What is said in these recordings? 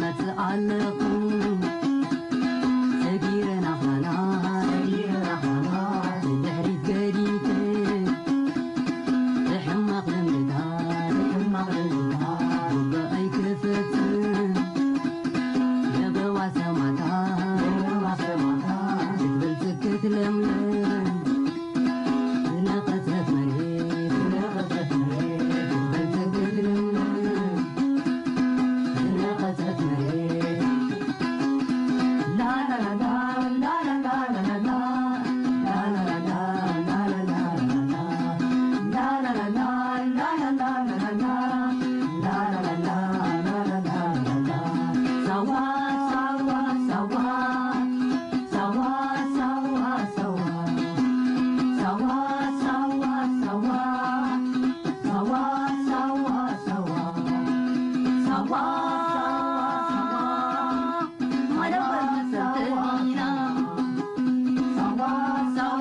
መጽእ ኣለኹ ሰጊረ ናኻና፣ ድሕሪት ገዲፈ ሕማቕ ልምድታት፣ ሕማቕ ልምድታት ጉባኤ ኣይክፍጽም። ለበዋ ሰማታ፣ ለበዋ ሰማታ ክትበልጽግ ክትለምለም፣ ዝነቐጸት መሬት፣ ዝነቐጸት መሬት ክትበልጽግ ክትለምለም፣ ዝነቐጸት መሬት። ላ ላ ላ ላ፣ ላ ላ ላ ላ ላ፣ ላ ላ ላ ላ፣ ላ ላ ላ ላ ላ፣ ላ ላ ላ ላ፣ ላ ላ ላ ላ ላ፣ ላ ላ ላ ላ ላ ላ። ሳዋ ሳዋ ሳዋ፣ ሳዋ ሳዋ ሳዋ፣ ሳዋ ሳዋ ሳዋ፣ ሳዋ ሳዋ ሳዋ፣ ሳዋ ሳዋ ሳዋ።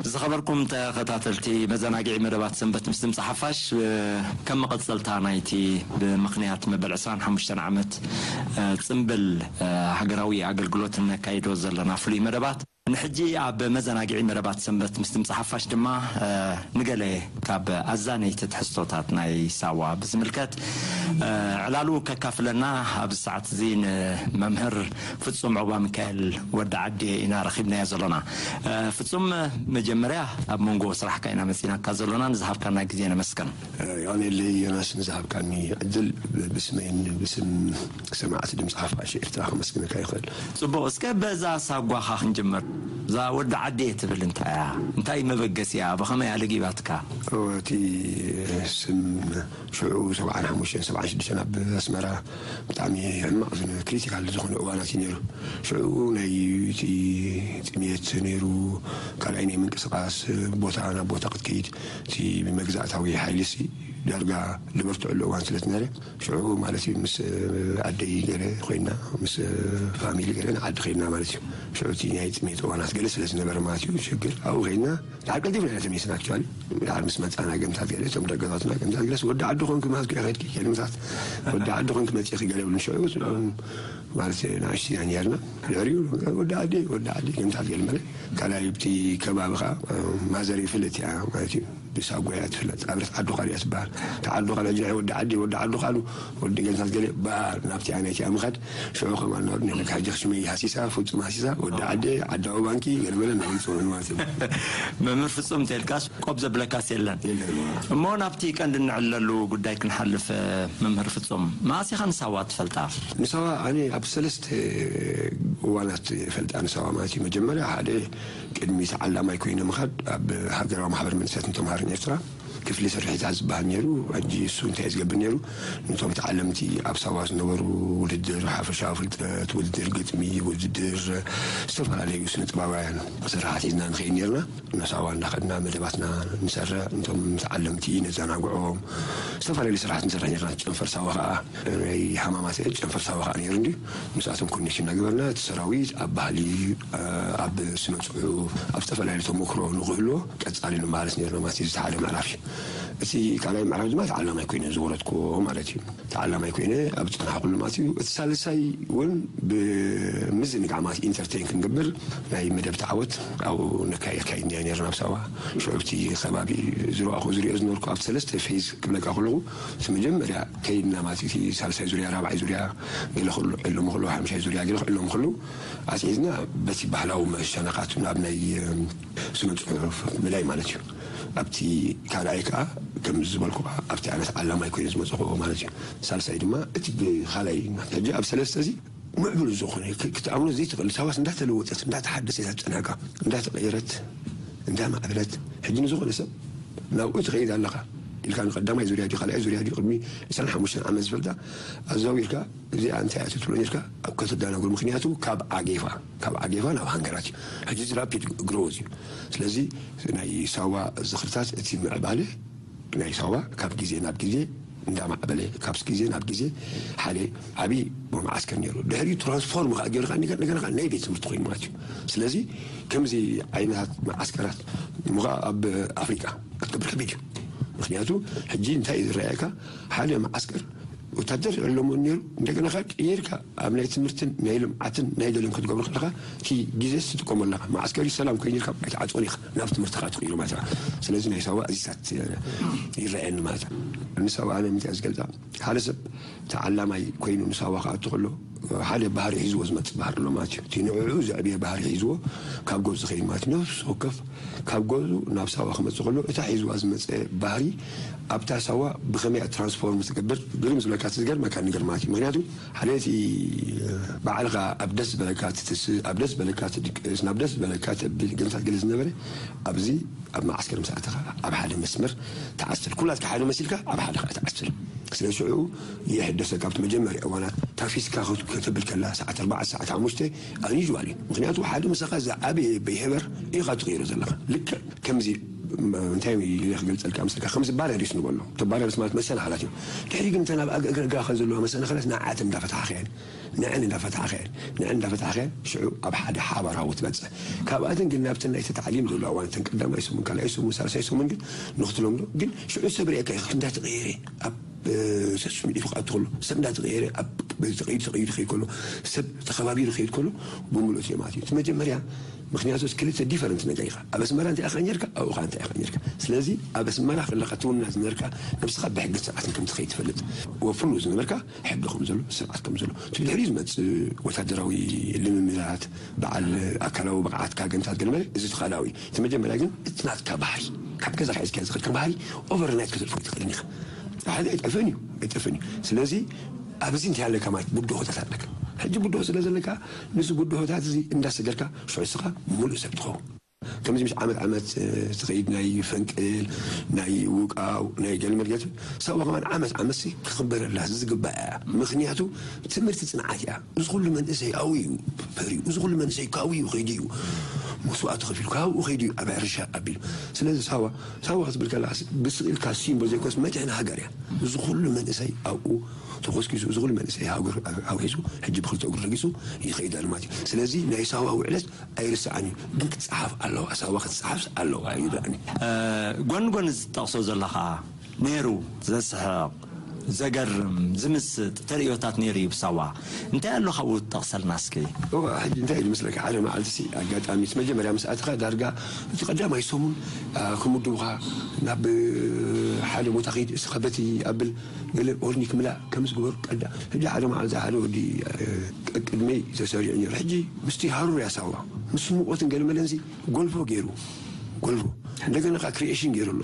ዝኸበርኩም ተኸታተልቲ መዘናግዒ መደባት ሰንበት ምስ ድምፂ ሓፋሽ፣ እ፣ ከም መቐጸልታ ናይቲ ብምኽንያት መበል ዕስራን ሓሙሽተን ዓመት፣ እ፣ ጽምብል፣ እ፣ ሃገራዊ ኣገልግሎት እነካይዶ ዘለና ፍሉይ መደባት፣ ንሕጂ ኣብ መዘናግዒ መደባት ሰንበት ምስ ድምፂ ሓፋሽ ድማ፣ እ፣ ንገለ ካብ ኣዛነይቲ ትሕዝቶታት ናይ ሳዋ ብዝምልከት፣ እ፣ ዕላሉ ከካፍለና ኣብዚ ሰዓት እዚ ንመምህር ፍጹም ዑቕባሚካኤል ወዲ ዓዲ ኢና ረኺብናዮ ዘሎና። እ፣ ፍጹም፣ መጀመርያ ኣብ መንጎ ስራሕካ ኢና መጺናካ ዘሎና፣ ንዝሃብካና ግዜ ነመስግን። እ፣ የቐንየለይ ዮናስ ንዝሃብካኒ ዕድል፣ ብ-፣ ብስመይን ብስም ሰማዕቲ ድምፂ ሓፋሽ ኤርትራ ከመስግነካ ይኽእል። ጽቡቕ፣ እስከ በዛ ሳጓኻ ክንጅምር። እዛ ወዲ ዓዲ ትብል እንታይ እያ? እንታይ መበገሲያ? ብኸመይ ኣለጊባትካ? ኦ፣ እቲ ስም ሽዑ ሰብዓን ሓሙሽተን፣ ሰብዓን ሽዱሽተን ኣብ ኣስመራ ብጣዕሚ ሕማቕ ዝነ-፣ ክሪቲካል ዝኾነ እዋናት እዩ ነይሩ። ሽዑ ናይ እቲ ጥሜት ነይሩ፣ ካልኣይ ናይ ምንቅስቓስ ቦታ ናብ ቦታ ክትከይድ፣ እቲ መግዛእታዊ ሓይሊ ሲ ዳርጋ ዝበርትዐሉ እዋን ስለ ዝነበረ፣ ሽዑ ማለት እዩ ምስ ኣደይ ገለ ኮይና፣ ምስ ፋሚሊ ገለ ንዓዲ ከይድና ማለት እዩ። ሽዑ እቲ ናይ ጥሜት እዋናት ገለ ስለ ዝነበረ ማለት እዩ፣ ሽግር ኣብኡ ከይድና፣ ደሓር ቀልጢፍና ኢና ተመሊስና። ኣክቹዋሊ፣ ደሓር ምስ መጻና ገምታት ገለ፣ እቶም ደገታትና ገምታት ገለ፣ "ወዲ ዓዲ ኮንኪ ማለት እኮ ከድኪ፣ ገለ ምሳት፣ ወዲ ዓዲ ኮንኪ መጺኺ" ገለ ብሉን። ሽዑ ማለት ንኣሽቱ ኢና ነርና። ድሕሪኡ፣ "ወዲ ዓዲ፣ ወዲ ዓዲ" ገምታት ገለ ማለት፣ ካልኣይ ብቲ ከባቢ ኸኣ፣ ማዘር ይፍለጥ እያ ማለት እዩ። ብሳጓ እያ ትፍለጥ። ኣብረት ዓዱ ካልእ እያ ትበሃል። እቲ ዓዱ ካልእ፣ ሕጂ ናይ ወዲ ዓዲ፣ ወዲ ዓዱ ካልእ፣ ወዲ ገምታት ገለ፣ ባር ናብቲኣ ናይቲኣ ምኻድ። ሽዑ ከማን ናብ ናይ ነካ ሕጂ ሽመይ ሃሲሳ፣ ፍጹም ሃሲሳ፣ ወዲ ዓዲ፣ ዓዳዊ ባንኪ፣ ገለ መለ እናበሉ ይጽውዑኒ ማለት እዩ። መምህር ፍጹም እንተልካስ ቆብ ዘብለካስ የለን። የለን። እሞ ናብቲ ቀንዲ እንዕለሉ ጉዳይ ክንሓልፍ፣ መምህር ፍጹም፣ መኣስ ኢኻ ንሳዋ ትፈልጣ? ንሳዋ ኣነ ኣብ ሰለስተ እዋናት እፈልጣ ንሳዋ ማለት እዩ። መጀመርያ ሓደ ቅድሚ ተዓላማይ ኮይነ ምኻድ ኣብ ሃገራዊ ማሕበር መንእሰያትን ተምሃሮን ኤርትራ ክፍሊ ስርሒታት ዝበሃል ነይሩ። ሕጂ እሱ እንታይ እዩ ዝገብር ነይሩ? ነቶም ተዓለምቲ ኣብ ሳዋ ዝነበሩ ውድድር ሓፈሻዊ ፍልጠት፣ ውድድር ግጥሚ፣ ውድድር ዝተፈላለዩ ስነ ጥበባውያን ስራሓት ሒዝና ንኸይድ ነርና። ንሳዋ እናኸድና መደባትና ንሰርዕ፣ ነቶም ተዓለምቲ ነዘናግዖም፣ ዝተፈላለዩ ስራሓት ንሰርሕ ነርና። ጨንፈር ሳዋ ኸዓ ናይ ሃማማት ጨንፈር ሳዋ ኸዓ ነይሩ እንድዩ። ምስኣቶም ኮኔክሽን እናገበርና እቲ ሰራዊት ኣብ ባህሊ፣ ኣብ ስነ ጽሑፍ፣ ኣብ ዝተፈላለዩ ተመክሮ ንክህልዎ ቀጻሊ ንመሃረስ ነርና ማለት እዩ። እዚ ሓደ ምዕራፍ እዩ። እቲ ካልኣይ ምዕራፍ ድማ ተዓላማይ ኮይነ ዝወረድኩዎ ማለት እዩ። ተዓላማይ ኮይነ ኣብ ዝጸናሕኩሉ ማለት እዩ። እቲ ሳልሳይ እውን ብምዝንጋዕ ማለት ኢንተርቴን ክንገብር ናይ መደብ ተዓወት ኣብኡ ነካይድ ካይድና ነርና ኣብ ሳዋ። ሽዑ ኣብቲ ከባቢ ዝረኣኹ ዝሪኦ ዝነበርኩ ኣብቲ ሰለስተ ፌዝ ክብለካ ከለኹ፣ እቲ መጀመርያ ከይድና ማለት እቲ ሳልሳይ ዙርያ፣ ራብዓይ ዙርያ፣ ገለ ክእሉ ዕሎም ከለዉ፣ ሓምሻይ ዙርያ ገለ ክእሎም ከለዉ፣ ኣትሒዝና በቲ ባህላዊ መሸነኻት ናብ ናይ፣ እም፣ ስነ ጽሑፍ ምላይ ማለት እዩ። ኣብቲ ካልኣይ ከኣ ከምዚ ዝበልኩ ከኣ ኣብቲ ኣነስ ዓላማይ ኮይኑ ዝመጽኹዎ ማለት እዩ። ሳልሳይ ድማ እቲ ብኻልኣይ ሕጂ ኣብ ሰለስተ እዚ ምዕቡል ዝኾነ ክ-፣ ክትኣምኖ ዘይትኽእል ሳዋስ እንዳተለወጠት፣ እንዳተሓደሰት ኣብ ጸናሕካ፣ እንዳተቐየረት፣ እንዳማዕበለት፣ ሕጂ ንዝኾነ ሰብ ናብኡ ትኸይድ ኣለኻ። ኢልካ ንቀዳማይ ዙርያ ድዩ ካልኣይ ዙርያ ድዩ ቅድሚ ዕስራን ሓሙሽተን ዓመት ዝፈልጣ ኣዛዊርካ እዚኣ እንታይ እያ ትብሎ ነርካ ኣብ ከተዳናግሩ። ምክንያቱ ካብ ዓጌፋ ካብ ዓጌፋ ናብ ሃንገራት እዩ። ሕጂ እዚ ራፒድ ግሮዝ እዩ። ስለዚ ናይ ሳዋ ዝኽርታት እቲ ምዕባለ ናይ ሳዋ ካብ ግዜ ናብ ግዜ እንዳማዕበለ ካብ ግዜ ናብ ግዜ ሓደ ዓብዪ መዓስከር ነይሩ። ድሕሪ ትራንስፎርም ከዓ ገይሩ ከዓ እንደገና ከዓ ናይ ቤት ትምህርቲ ኮይኑ ማለት እዩ። ስለዚ ከምዚ ዓይነታት መዓስከራት እሞ ከዓ ኣብ ኣፍሪቃ ክትገብር ከቢድ እዩ። ምክንያቱ ሕጂ እንታይ እዩ ዝረኣየካ ሓደ መዓስከር ወታደር ኣለሞ ነይሩ እንደገና ከዓ ቀይርካ ኣብ ናይ ትምህርትን ናይ ልምዓትን ናይ ገለን ክትገብሩ ከለካ እቲ ግዜ ትጥቀመላ መዓስከር እዩ ሰላም ኮይኑ ኢልካ ኣይትዓፅኦን ኢኻ ናብ ትምህርቲ ከዓ ትኽኢሉ ማለት እዩ። ስለዚ ናይ ሳዋ እዚታት ይረኣየኒ ማለት እዩ። ንሳዋ ኣነ ምንታይ ዝገልፃ ሓደ ሰብ ተዓላማይ ኮይኑ ንሳዋ ክኣቱ ከሎ ሓደ ባህሪ ሒዝዎ ዝመፅእ ባህሪ ኣሎ ማለት እዩ። እቲ ንዕኡ ዘዕብየ ባህሪ ሒዝዎ ካብ ገፁ ዝኸይድ ማለት እዩ። ነፍሲ ወከፍ ካብ ገፁ ናብ ሳዋ ክመፅእ ከሎ እታ ሒዝዋ ዝመፀ ባህሪ ኣብታ ሳዋ ብኸመይ ትራንስፎርም ትገብር ግርም ዝብለካ እቲ ዝገርመካ ነገር ማለት እዩ። ምክንያቱ ሓደ እቲ ባዕልኻ ኣብ ደስ ዝበለካ ትትስእ ኣብ ደስ ዝበለካ ትድቅስ ናብ ደስ ዝበለካ ተብል ገንታት ገለ ዝነበረ ኣብዚ ኣብ መዓስከር ምስ ኣተኻ ኣብ ሓደ መስመር ተዓስል ኩላትካ ሓደ መሲልካ ኣብ ሓደ ከዓ ተዓስል። ስለ ሽዑ ይሕደሰካ ኣብቲ መጀመርያ እዋናት ታፊስካ ክትብል ከላ ሰዓት ኣርባዕተ ሰዓት ሓሙሽተ ኣንዩዋል እዩ። ምክንያቱ ሓደ ምሳኻ ዝዓበየ በይሕበር ኢኻ ትቕይሮ ዘለኻ ልክዕ ከምዚ እንታይ ክገልፀልካ ምስልካ ከምዚ ባረር ይስ ንበሎ ተባረርስ ማለት መሰናኸላት እዩ። ድሕሪ ግን እተን ኣብ እግርጋ ዘለዋ መሰናኸላት ንዓት እንዳፈታሕኸ ንዕን እንዳፈታሕኸ ንዕን እንዳፈታሕኸ ሽዑ ኣብ ሓደ ሓባራዊ ትበፅሕ። ካብኣተን ግን ናብተን ናይቲ ታዕሊም ዘለዋ እዋን እተን ቀዳማይ ሰሙን ካልኣይ ሰሙን ሳልሳይ ሰሙን ግን ንክትለምዶ ግን ሽዑ ሰብ ርአካ ይኽእል እንዳተቐየረ ኣብ ሰሱ ሚዲፉ ክኣቱ ከሎ ሰብ እንዳተቐየረ ኣብ ተቐይዱ ተቐይዱ ክኸይድ ከሎ ሰብ ተኸባቢሩ ክኸይድ ከሎ ብምሉእ ትየ ማለት እዩ። እቲ መጀመርያ ምክንያቱ ክልተ ዲፈረንት ነገር ኢኻ ኣብ ኣስመራ እንታይ ኢኻ ነርካ ኣብኡ ኻ እንታይ ኢኻ ነርካ። ስለዚ ኣብ ኣስመራ ከለካ ትውና ዝነበርካ ነብስኻ ብሕጊ ስርዓትን ከም ትኸይድ ትፈልጥ ወፍሉ ዝነበርካ ሕጊ ከም ዘሎ ስርዓት ከም ዘሎ እቲ ብድሕሪ ዝመፅእ ወታደራዊ ልምምዳት በዓል ኣካላዊ ብቕዓት ካገንታት ገለመለ እዚ ተኻላዊ እቲ መጀመርያ ግን እቲ ናትካ ባህሪ ካብ ገዛ ሒዝካ ዝኸድካ ባህሪ ኦቨርናይት ከተጥፍኦ ኣይትኽእልን ኢኻ። ሓደ ኣይጠፍእን እዩ ኣይጠፍእን እዩ። ስለዚ ኣብዚ እንታይ ኣለካ ማለት ብድሆታት ኣለካ። ሕጂ ብድሆ ስለ ዘለካ ንዚ ብድሆታት እዚ እንዳሰገርካ ሽዑ ስኻ ሙሉእ ሰብ ትኸውን። ከምዚ ምስ ዓመት ዓመት ትኸይድ ናይ ፈንቅል ናይ ውቃው ናይ ገልመልገት ሰብኣ ከማን ዓመት ዓመት ክኽበረላ ዝግባእ እያ። ምክንያቱ ትምህርቲ ፅንዓት እያ። እዚ ኩሉ መንእሰይ ኣው እዩ ፈርዩ እዚ ኩሉ መንእሰይ ካው እዩ ከይዱ እዩ መስዋእቲ ከፊሉ ካብኡ ከይዱ እዩ ኣብ ሕርሻ ኣቢሉ። ስለዚ ሳዋ ሳዋ ክትብል ከላ ብስቕ ኢልካ ሲምቦል ዘይኮስ መድሕን ሃገር እያ። እዚ ኩሉ መንእሰይ ኣብኡ ተኮስኪሱ እዚ ኩሉ መንእሰይ ሃገር ኣውሒሱ ሕጂ ብክልተ እግሩ ረጊፁ ይኸይድ ኣሎ ማለት እዩ። ስለዚ ናይ ሳዋ ውዕለት ኣይርስዓን እዩ። ግን ክትፀሓፍ ኣለዋ ሳዋ ክትፀሓፍ ኣለዋ ይብላኒ። ጎን ጎን ዝጠቕሶ ዘሎ ከዓ ነይሩ ዘስሕቕ ዘገርም ዝምስጥ ተርእዮታት ነይሩ እዩ ብሳዋ እንታይ ኣሎ ካብኡ ትጠቕሰልና እስኪ? እዋ ሕጂ እንታይ እዩ ዝመስለካ ሓደ መዓልቲ ሲ ኣጋጣሚ እቲ መጀመርያ ምስ ኣትኻ ዳርጋ እቲ ቀዳማይ ሰሙን ክምድቡኻ ናብ ሓደ ቦታ ከይድ እስኻ በቲ ኣብል ገለ ኦርኒ ክምላእ ከም ዝግበሩ ቀዳ ሕጂ ሓደ መዓልቲ ሓደ ወዲ ቅድመይ ተሰሪዑ ነይሩ ሕጂ ምስቲ ሃሩር ያሳዋ ምስ ሙቆትን ገለ መለንዚ ጎልፎ ገይሩ ጎልፎ እንደገና ከዓ ክሪኤሽን ገይሩ ኣሎ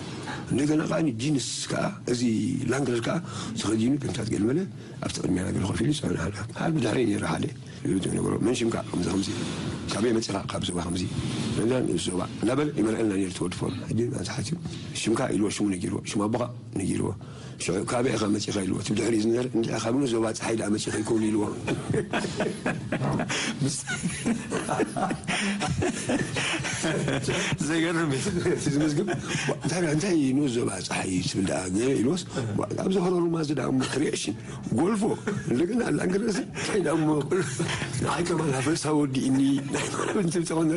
እንደገና ከዓ ጂንስ ከዓ እዚ ላንግለር ከዓ ተኸዲኑ ከምታት ገለ መለ ኣብቲ ቅድሚያ ነገር ኮፍ ኢሉ ይፀንሕ ኣሎ ሓደ ብድሕሪ ነይሩ ሓደ ይብሉ ነገሮ መን ሽምካ ከምዚ ከምዚ ካበይ መፂኻ ካብ ዞባ ከምዚ ዞባ እናበለ ይመርዐልና ነይሩ ተወዲ ፎርም ሕጂ ተሓትዩ ሽምካ ኢልዎ ሽሙ ነጊርዎ ሽም ኣቦኻ ነጊርዎ ሽዑ ካበይ ኢኻ መፂኻ ኢልዎ እቲ ብድሕሪኡ ዝነበረ እንድዒ ካብ ዞባ ፀሓይ ደኣ መፂኻ ይከውን ኢልዎ ዘገርም እዩ። እቲ ዝምዝግብ እንታይ እንታይ ንኡስ ዞባ ፀሓይ ትብል ደኣ ገለ ኢልዎስ ኣብዚ ሆረሩማ እዚ ደኣ እሞ ክሪኤሽን ጎልፎ እንደገና ላንግረዚ እንታይ ደኣ እሞ ንዓይ ከማን ሃፈሳ ወዲእኒ ናይ ማለት እንትብል ተኾን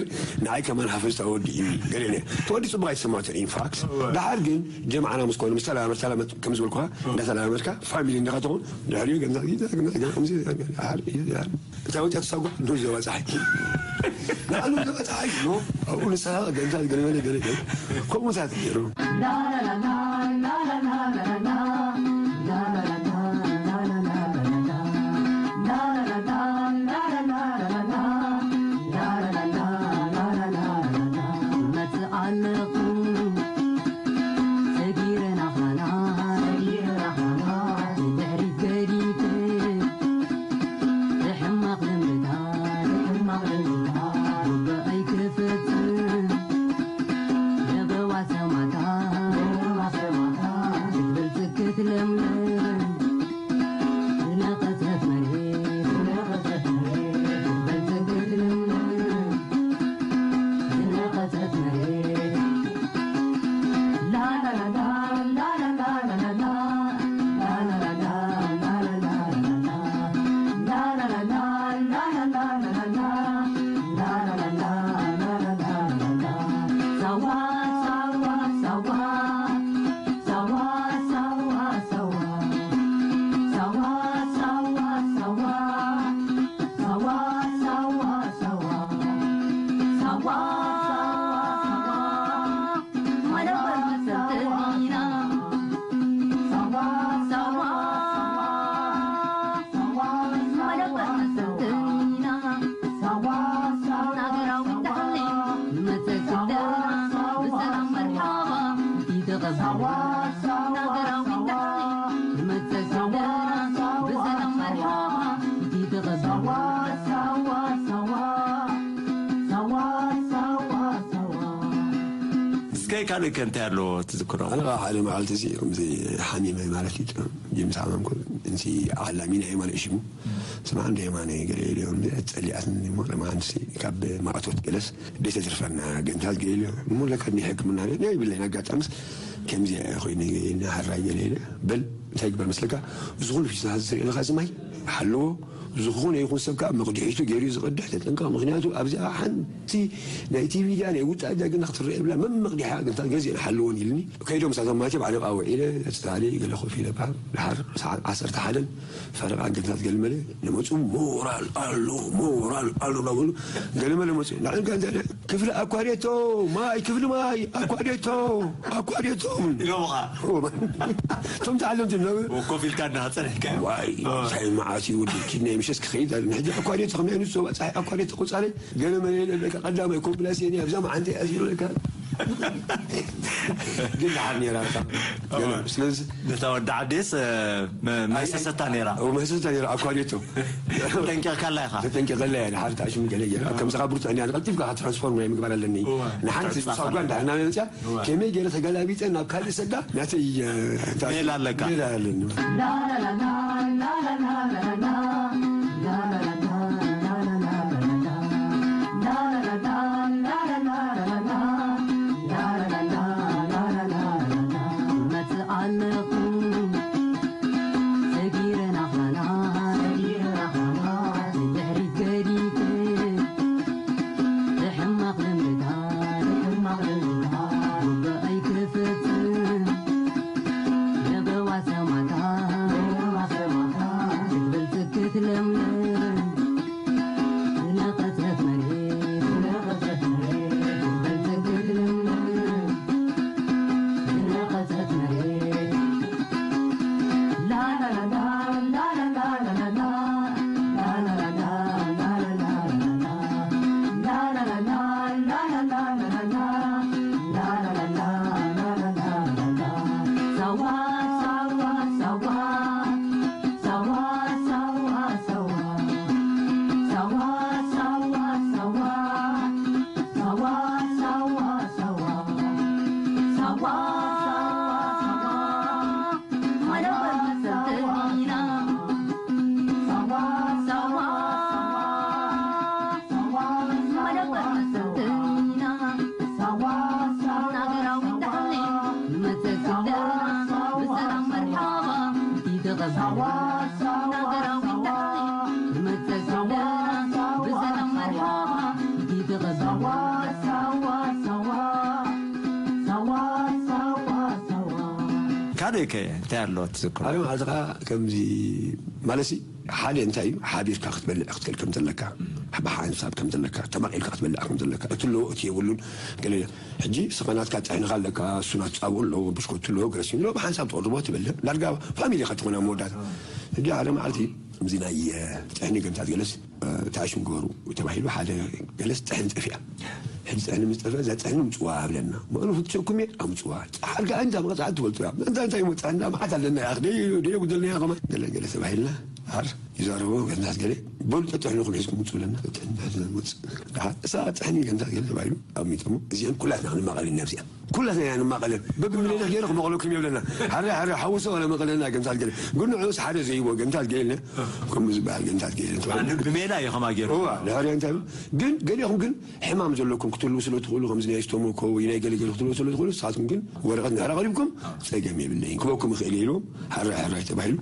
ንዓይ ከማን ሃፈሳ ወዲእኒ ገለ ተወዲ ፅቡቅ ኣይተሰማዕትን ኢንፋክት ደሓር ግን ጀምዓና ምስ ኮነ ምስ ተላመድ ተላመድ ከም ዝበልኩኻ እንዳተላመድካ ፋሚሊ እንዳኻ ትኾን ድሕሪኡ ገምዛ ገምዛ ገምዚ ደሓር እዩ ደሓር እታ ወዲያ ትሳጓ ንኡስ ዞባ ፀሓይ ንኣሉ ዞባ ፀሓይ ኖ ኣብኡ ንስኻ ገምዛ ገለ ገለ ገለ ገለ ከምኡታት ነይሩ መፅእ ኣለኹ ሰጊረ ናኻና ሰጊረ ናኻና ድሕሪት ገዲፈ ሕማቕ ልምድታት ሕማቕ ልምድታት ጉባኤ ኣይክፍፅም ደብረዋ ሰማዕታት ደብረዋ ሰማዕታት ሳዋ ሳዋ ሳዋ ንመጸ ሳዋ ሳዋ ብሰላም መርሓባ እቲ ተቐበል። ሳዋ ሳዋ ሳዋ ሳዋ ሳዋ ሳዋ እስከ ካልእ ከ እንታይ ኣለዎ ትዝክሮ? ኣነ ከዓ ሓደ መዓልቲ እዚ ከምዚ ሓሚመ ማለት እዩ። ጅምስ ሓመምኩ እንሲ ዓላሚና እዩ ማለት ሽሙ ስማዕ እንደ የማነ ገለ ኢልዮ ጸሊኣትኒ እሞ ለማንሲ ካብ ማእቶት ገለስ ደይ ተትርፈና ገንታት ገለ ኢልዮ እሞ ለካ እኒ ሕክምና ናይ ይብለኝ ኣጋጣምስ ከምዚ ኮይነ ገለ ኢልና ሓራይ ገለ ኢለ በል እንታይ ግበር መስለካ እዚ ኩሉ ፊስና ዝስሪዕ ለካ እዚ ማይ ሓልዎ ዝኾነ ይኹን ሰብ ከዓ መቕድሒቱ ገይሩ ዝቕድሕ ተጠንቀቕ ምክንያቱ ኣብዚኣ ሓንቲ ናይቲ ሚድያ ናይ ውፃእ ዳግና ክትረአ የብላ መመቕድሓ ገንታት ገዚአን ሓልዎን ኢልኒ ከይዶም ሳቶም ማለት ባዕሎም ኣውዒለ ተፅታሊ ገለ ኮፍ ኢለ በሃል ድሓር ሰዓት ዓሰርተ ሓደን ፈረቓ ገንታት ገልመለ ንመፁ ሞራል ኣሎ ሞራል ኣሎ እናበሉ ገልመለ መፁ ንዓን ጋንታ ክፍሊ ኣኳዴቶ ማይ ክፍሊ ማይ ኣኳዴቶ ኣኳዴቶ ኢሎምኻ እቶም ተዓለምቲ ነበሩ ኮፍ ኢልካ እናፀንሕካ ዋይ ሳይ መዓት እዩ ወዲ ኪድና ምሸስ ክኸይድ ኣለ ንሕጂ ኣኳዴቶ ከም ናይ ንሱ ፀሓይ ኣኳዴቶ ቆፃለይ ገለመለ ኢለ በቃ ቀዳማይ ኮምፕላሴን ኣብዛ መዓንተ ኣሲሩ ለካ ግን ደሓር ነይራ ስለዚ ነታ ወዲ ዓዴስ መህሰሰታ ነይራ መህሰሰታ ነይራ ኣኳዴቶ ተጠንቂቕካላ ኢኻ ተጠንቂቐላ እያ ንሓር ተኣሽሙ ገለ ገይራ ከምዚ ካብ ብርቱዕ እኒኣ ቀልጢፍካ ትራንስፎርም ናይ ምግባር ኣለኒ ንሓንቲ ሳጓ እንዳሕና መፅያ ከመይ ገይረ ተገላቢጠ ናብ ካልእ ሰዳ ናተይ ሜላ ኣለካ ሜላ ኣለኒ ካልእ ከ እንታይ ኣሎ ትዝክሮ? ሓደ መዓልቲ ከዓ ከምዚ ማለሲ ሓደ እንታይ እዩ ሓቢርካ ክትበልዕ ክትክእል ከም ዘለካ ብሓንሳብ ከም ዘለካ ተማቒልካ ክትበልዕ ከም ዘለካ እቲ ኣለዎ እቲ የብሉን ገለ ሕጂ ስኻ ናትካ ጥሕንኻ ኣለካ እሱ ናቱ ፃብኡ ኣለዎ ብሽኮቱ ኣለዎ ገረሲኑ ኣለዎ ብሓንሳብ ትቕርቦ ትበልዕ ዳርጋ ፋሚሊ ኢኻ ትኾና መወዳት ሕጂ ሓደ መዓልቲ ከምዚ ናይ ጥሕኒ ገምታት ገለስ ተኣሽም ግበሩ ተባሂሉ ሓደ ገለስ ጥሕን ጠፊኣ ሕጂ ጥሕኒ ምስ ጠፍአ እዛ ጥሕኒ ምፅዋ ኣብለና መእኑ ፍትሸኩም እየ ኣምፅዋ ፃሓል ከዓ እንዳ መቐፃዓት ትፈልጡ እያ እንዳ እንታይ ይሞ ጥሕኒ መዓት ኣለና ያ ደይ ደይ ጉደልና ያ ከማ ገለ ገለ ተባሂልና ዓር ይዛረቦ ገንታት ገለ በሉ ጠጥሕንኹም ሒዝኩም ምፁ ብለና ጠጥሕኒ ሒዝና ንወፅእ እሳ ጥሕኒ ገንታት ገለ ተባሂሉ ኣሚጦሞ እዚአን ኩላትና ክንማቐልን ነብዚኣ ኩላትና ኢና ንማቐለን በብሚሊዮን ገይረ ክመቐለኩም የብለና ሓደ ሓደ ሓወሰ ዋላ መቐለና ገንታት ገለ ግን ንዑስ ሓደ ዘይቦ ገንታት ገለ ከምኡ ዝበሃል ገንታት ገለ ተባሂሉ ብሜላ እዩ ከማ ገይሩ እዋ ድሕሪያ እንታይ ግን ገሊኹም ግን ሕማም ዘለኩም ክትህልዉ ስለ ትኽእሉ ከምዚ ናይ ስቶሞኮ ወይ ናይ ገለገለ ክትህልዉ ስለ ትኽእሉ ንስኻትኩም ግን ወረቐት እንድሕር ኣቕሪብኩም ፀገም የብለይን ክበኩም ይኽእል እየ ኢልዎም ሓራይ ሓራይ ተባሂሉ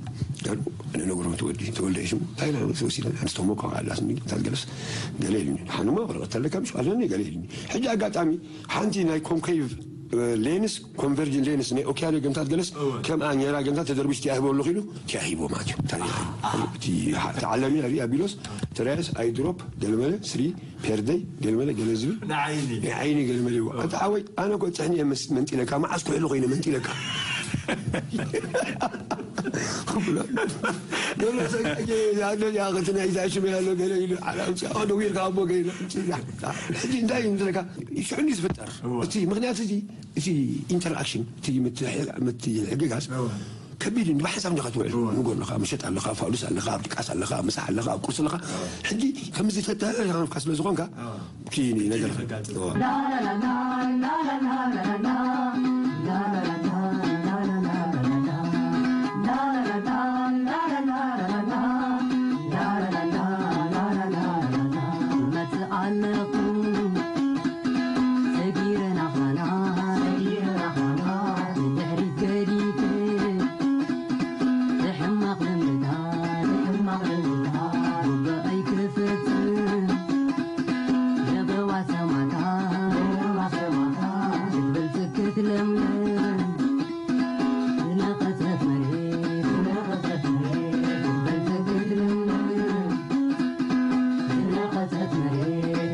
ኣነ ነግሮም ተወዲ ተወልደ ሽሙ እንታይ ኢለ ወሲደ ኣነ ስቶሞኮ ኣላትኒ እንታይ ገለስ ገለ ኢሉኒ ሓንሞ ወረቐት ኣለካ ምሽ ኣለኒ ገለ ኢሉኒ ሕጂ ኣጋጣሚ ሓንቲ ናይ ኮንኬቭ ሌንስ ኮንቨርጅን ሌንስ ናይ ኦኪያኖ ገምታት ገለስ ከምኣ ኔራ ገምታት ተደርቢሽ ቲያ ሂበሉ ኪሉ ቲያ ሂቦ ማለት እዩ ተዓለሚ ሪኣ ቢሎስ ተራያስ ኣይድሮፕ ገለመለ ስሪ ፔርደይ ገለመለ ገለ ዝብል ንዓይኒ ገለመለ ይዋ ኣታ ዓወይ ኣነ ኮ ጥሕኒ መንጢለካ መዓስ ኩሕሉ ኮይነ መንጢለካ ክብሎ። ዶሎ ሰጋየ ያለ ያኸትና ይዛሽም ያለው ገለ ይሉ ዓላምሲ ኣዶ ዊር ካቦ ገለ። ሕጂ እንታይ ይንትረካ ሽዑን ዝፍጠር እቲ ምክንያት እዚ፣ እቲ ኢንተራክሽን እቲ ምትሕግጋዝ ከቢድ እንዲ ብሓንሳብ እንዲኻ ትውዕል። ንጎ ኣለኻ፣ ምሸት ኣለኻ፣ ፋሉስ ኣለኻ፣ ኣብ ድቃስ ኣለኻ፣ ምሳሕ ኣለኻ፣ ኣብ ቁርሲ ኣለኻ። ሕጂ ከምዚ ተተረካ ስለ ዝኾንካ እቲ ነገር መጽእ ኣለኹ ሰጊረ ናኻና፣ ድሕሪት ገዲፈ፣ ብሕማቕ ልምድታት፣ ብሕማቕ ልምድታት፣ ጉባኤይ ክፍጽም፣ ለበዋ ሰማታ፣ ለበዋ ሰማታ፣ ክትበልጽግ ክትለምለም፣ ዝነቐጸት መሬት፣ ዝነቐጸት መሬት፣ ክትበልጽግ ክትለምለም፣ ዝነቐጸት መሬት።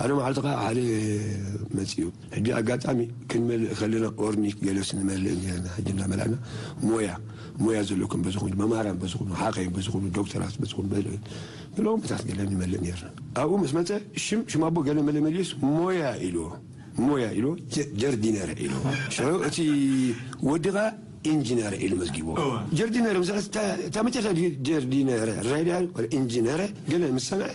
ሓደ መዓልቲ ከዓ ሓደ መፅኡ። ሕጂ ኣጋጣሚ ክንመልእ ከለና ኦርኒክ ገለስ ንመልእ ነርና። ሕጂ እናመላእና ሞያ ሞያ ዘለኩም በዝኹም መማራን በዝኹም ሓኸይም በዝኹም ዶክተራት በዝኹም በልዑ ብሎም እታት ገለ ንመልእ ነርና። ኣብኡ ምስ መፀ ሽም ሽም ኣቦ ገለ መለ መሊስ ሞያ ኢልዎ። ሞያ ኢልዎ። ጀርዲነር ኢልዎ። ሽዑ እቲ ወዲ ኸዓ ኢንጂነር ኢሉ መዝጊብዎ። ጀርዲነር ምስ እታ መጨረሻ ጀርዲነር ራይዳ ኢንጂነር ገለ ምስ ሰምዐ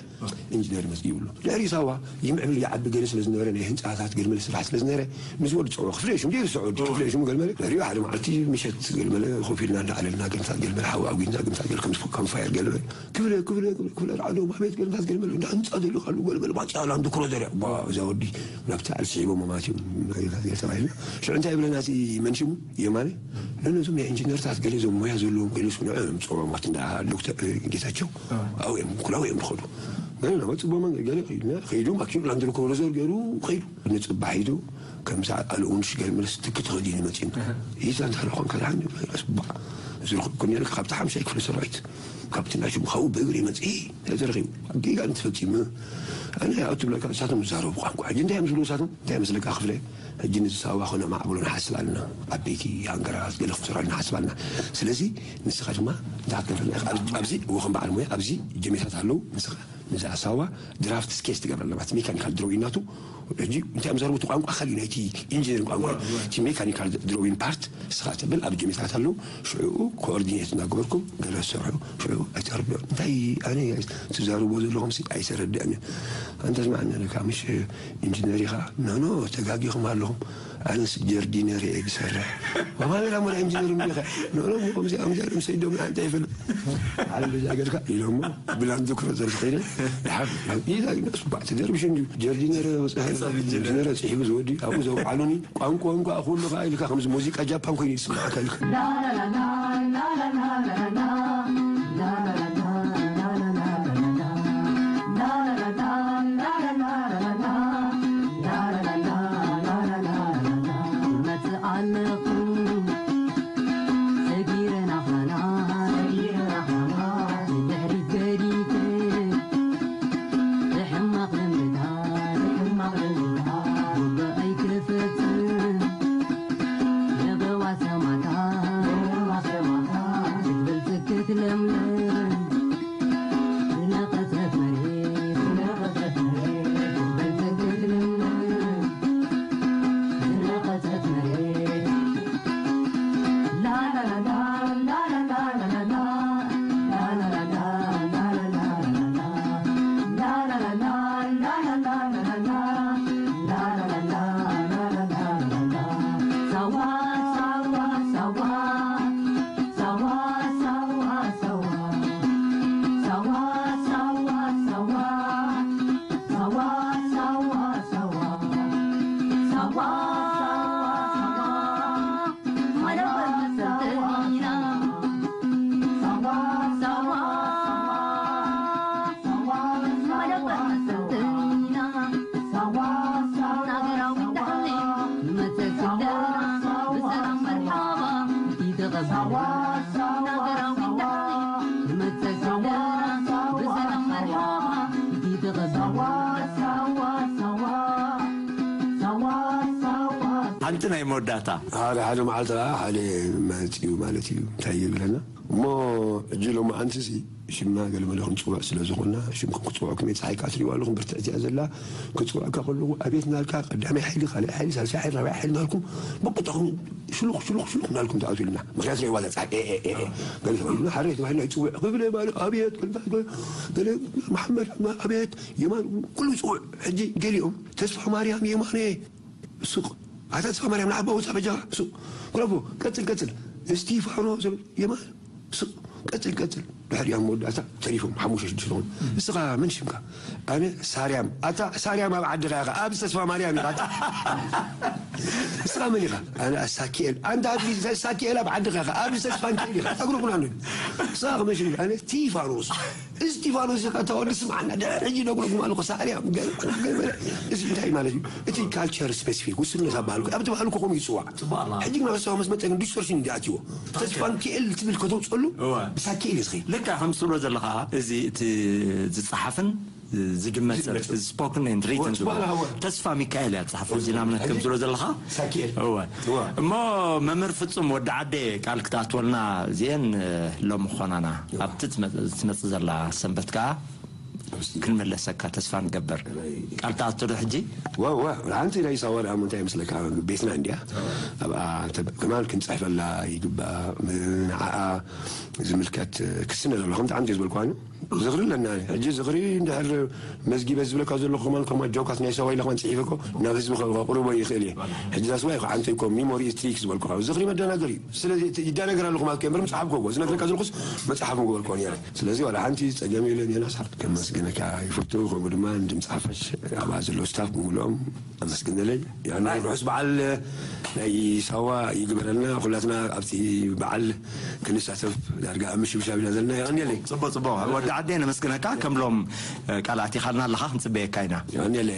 ኢንጂነር መዝጊብሉ። ድሕሪ ሳዋ ይምዕብል ይዓቢ ገለ ስለ ዝነበረ ናይ ህንፃታት ገለ መለ ስራሕ ስለ ዝነበረ ምስ ወዲ ፀውዖ ክፍለ ሽም ዲሩ ሰዑድ ክፍለ ሽሙ ገለ መለ ድሕሪኡ ሓደ መዓልቲ ምሸት ገለ መለ ኮፍ ኢልና እንዳዓለልና ገምታት ገለ መለ ሓዊ ኣጒድና ገምታት ገለ ከም ካምፋየር ገለ መለ ክፍለ ክፍለ ክፍለ ክፍለ ራዕዶ ማቤት ገለታት ገለ መለ እንዳ ህንፃ ደሉ ካሉ ገለ መለ ባጫ ላንድ ክሮዘር ባ እዛ ወዲ ናብቲ ዓል ስሒቦ መማት እዩ ተባሂልና። ሽዑ እንታይ ይብለና እቲ መንሽሙ የማነ ነነዞም ናይ ኢንጂነርታት ገለ ዞም ሞያ ዘለዎም ገለ ስንዑ እዮም ፀዋማት እንዳ ዶክተር ጌታቸው ኣብኡ እዮም ኩላው እዮም ዝኸዱ። ገለ ናብ ፅቡቅ መንገድ ገለ ከይድና ከይዱ ማኪኑ ላንድ ክሮዘር ገይሩ ከይዱ ንፅባሕ ሒዙ ከምዚ ኣልኡንሽ ገለ መለስ ትክ ተኸዲኑ መፂና ይዛ እንታይ ዝኾን ከዳን ስባ ዝርኩ ኩን ነርክ ካብቲ ሓምሻይ ክፍለ ሰራዊት ካብቲ ናይ ሽሙ ካብኡ ብእግሪ መፅኢ ተዘረኺቡ ጌጋ ንትፈፂሙ ኣነ ኣብ ትብለካ እሳቶም ዝዛረቡ ቋንቋ ሕጂ እንታይ እዮም ዝብሉ እሳቶም እንታይ መስለካ ክፍለ ሕጂ ንዝሳዋ ኮነ ማዕብሎ ንሓስብ ኣለና ዓበይቲ ሃንገራት ገለ ክፍሰራ ንሓስብ ኣለና ስለዚ ንስኻ ድማ እንታይ ክትገብረና ኢኻ ኣብዚ እዎ ከም በዓል ሞያ ኣብዚ ጀሜታት ኣለዉ ንስኻ ነዚ ኣሳዋ ድራፍት ስኬች ትገብረለና እቲ ሜካኒካል ድሮዊን ናቱ ሕጂ እንታይ እዮም ዘረቡ እቲ ቋንቋ ካልእ ናይቲ ኢንጂነሪንግ ቋንቋ እቲ ሜካኒካል ድሮዊን ፓርት ንስኻ ተብል ኣብ ጀሜታት ኣለዉ ሽዑ ኮኦርዲኔት እናገበርኩም ገለ ዝሰርሑ ሽዑ ኣይተረድዑ እንታይ ኣነ ትዛረብዎ ዘለኹም ሲ ኣይተረድአን እዩ ኣንተ ስማዕ ኣለካ ምሽ ኢንጂነር ኢኻ ኖኖ ተጋጊኹም ኣለኹም ኣነስ ጀርዲነር እየ ዝሰርሕ ወማለላ ሞላ ኢንጂነር እንዲኻ ኖኖ ከምዚ ኣምዚኣ ምሰይዶም ኣንተ ይፈልጥ ዓለም በዚ ሃገርካ ኢሎሞ ብላንድ ክሮዘር ዝኸይደ ድሓር ይዛ ስባዕ ትደርብሽ እንዲዩ ጀርዲነር ወፅሐ ኢንጂነር ፅሒቡ ዝወዲ ኣብኡ ዘውዓሉኒ ቋንቋ እንኳ ኩሉ ከዓ ኢልካ ከምዚ ሙዚቃ ጃፓን ኮይኑ ይስማዓካ ኢልካ መጽእ ኣለኹ ሰጊረ ናኻና ድሕሪት ገዲፈ ብሕማቕ ልምድታት ጉባኤይ ክፍጽም ለበዋ ሰማታ ክትበልጽግ ክትለምለም ሓንቲ ናይ መወዳእታ። ሓደ ሓደ መዓልቲ ከዓ ሓደ መፂኡ ማለት እዩ። እንታይ ይብለና እሞ፣ ሕጂ ሎሚ ኣንስሲ ሽምና ገለመለ ክንፅውዕ ስለ ዝኾንና፣ ሽምኩም ክፅውዕኩም እየ። ፀሓይ ከዓ ትሪእዋ ኣለኹም፣ ብርትዕቲ እያ ዘላ። ክፅውዕካ ከለኹ፣ ኣቤት እናልካ፣ ቀዳማይ ሓይሊ፣ ካልኣይ ሓይሊ፣ ሳልሳይ ሓይሊ፣ ራብዓይ ሓይሊ እናልኩም፣ ብቁጥዕኹም ሽሉኽ፣ ሽሉኽ፣ ሽሉኽ እናልኩም ትኣትዉ ኢሉና። ምኽንያቱ ሪእዋ እዛ ፀሓይ፣ ኤ፣ ኤ፣ ኤ፣ ኤ። ገለ ተባሂሉና፣ ሓረይ ተባሂልና ይፅውዕ። ክብለ ማለ፣ ኣቤት፣ ገለ፣ ገለ፣ ገለ፣ መሓመድ፣ ኣቤት፣ የማን፣ ኩሉ ይፅውዕ። ሕጂ ገሊኦም፣ ተስፋ ማርያም፣ የማነ፣ ሱቕ። ኣታ ተስፋ ማርያም፣ ንዓባ ውፃእ በጃኻ፣ ሱቕ። ብራቮ፣ ቀፅል፣ ቀፅል። እስቲፋኖ፣ ዝብል፣ የማን፣ ሱቕ። ቀፅል፣ ቀፅል። ድሕሪኦም መወዳእታ ተሪፎም፣ ሓሙሽተ፣ ሽዱሽተ ዝኾኑ። እስኻ መን ሽምካ? ኣነ ሳርያም። ኣታ ሳርያም ኣብ ዓድኻ ኢኻ፣ ኣብዚ ተስፋ ማርያም ኢኻ። ኣታ እስኻ መን ኢኻ? ኣነ ሳኪኤል። ኣንታ ኣብዚ ሳኪኤል ኣብ ዓድኻ ኢኻ፣ ኣብዚ ተስፋ ሚካኤል ኢኻ። ኣግሩኩና። እስኻ መን ሽምካ? ኣነ ስቲፋኖስ። እስቲፋኖስ ኢኻ፣ እታ ወዲ ስምዓና፣ ድሕሪ ሕጂ ነግረኩም ኣለኹ፣ ሳርያም፣ ገለ፣ ገለ፣ ገለ። እዚ እንታይ ማለት እዩ? እቲ ካልቸር ስፔሲፊክ፣ ውስንነት ኣብ ባህልኩ፣ ኣብቲ ባህልኩ ከምኡ ይፅዋዕ። ፅቡቕ ኣላ። ሕጂ ግን ኣብ ኣስታዋ ምስ መፀ ግን ዲስቶርሽን እንዲ ኣትይዎ። ተስፋ ሚካኤል ትብል ከተውፅኣሉ፣ እወ። ብሳኪኤል እዩ ዝኸይድ። ልክዕ ከም ትብሎ ዘለኻ፣ እዚ እቲ ዝፀሓፍን ዝድመፅ፣ ዝድመፅ። ስፖክን ኤንድ ሪትን እወ፣ ዝብሎ። ፅቡቕ ኣላ፣ እወ። ተስፋ ሚካኤል እያ ዝፀሓፎ። እዚ ንኣብነት ከም ትብሎ ዘለኻ። ሳኪኤል። እወ። እወ። እሞ መምህር ፍጹም ወዲ ዓደ ቃል ክትኣትወልና እዚአን፣ እ፣ ሎሚ ኾናና። እወ። ኣብቲ ትመ-፣ ትመጽእ ዘላ ሰንበት ከኣ ክንመለሰካ ተስፋ ንገብር። ቃል ትኣቱ ዶ ሕጂ? ዋ፣ ዋ፣ ሓንቲ ናይ ሳዋ ደኣ እንታይ ይመስለካ? ቤትና እንድያ። ኣብኣ እንተ-፣ ከማን ክንጽሕፈላ ይግባእ። ንዓኣ ዝምልከት ክስነ ዘሎ፣ ከምቲ ዓንተ ዝበልኳኒ። ዝኽሪ ኣለና። ሕጂ ዝኽሪ እንድሕር መዝጊበ ዝብለካ ዘለኹ ከማን፣ ከማን ጆካት ናይ ሳዋ ኢለ ከማን ጽሒፈ እኮ ናብ ህዝቢ ከ-፣ ከቕርቦ ይኽእል እየ። ሕጂ ዛስዋ ኢኹ ዓንተ እኮ ሚሞሪ ኢዝ ትሪክ ዝበልኩ። ዝኽሪ መደናገር እዩ። ስለዚ ይደናገር ኣለኹ ማለት እኮ እምበር ምጽሓፍኩ እኮ። ዝነግረካ ዘለኹስ መጽሓፍ ምገበልኩ ነይረ። ስለዚ ዋላ ሓንቲ ጸገም የለን። ዮናስ ሓፍት ከመስግነካ ይፈቱ። ከምኡ ድማ ንድምጺ ሓፋሽ ኣብኣ ዘለዉ ስታፍ ብምልኦም ኣመስግነለይ። ያና ርሑስ በዓል ናይ ሳዋ ይግበረልና። ኩላትና ኣብቲ በዓል ክንሳተፍ ዳርጋ ኣብ ምሽብሻብ ኢና ዘለና። የቐንየለይ። ጽቡቕ፣ ጽቡቕ። ወዲ ዓደይ ነመስግነካ። ከም ሎም፣ እ፣ ቃል ኣቲኻልና ኣለኻ፣ ክንጽበየካ ኢና። የቐንየለይ።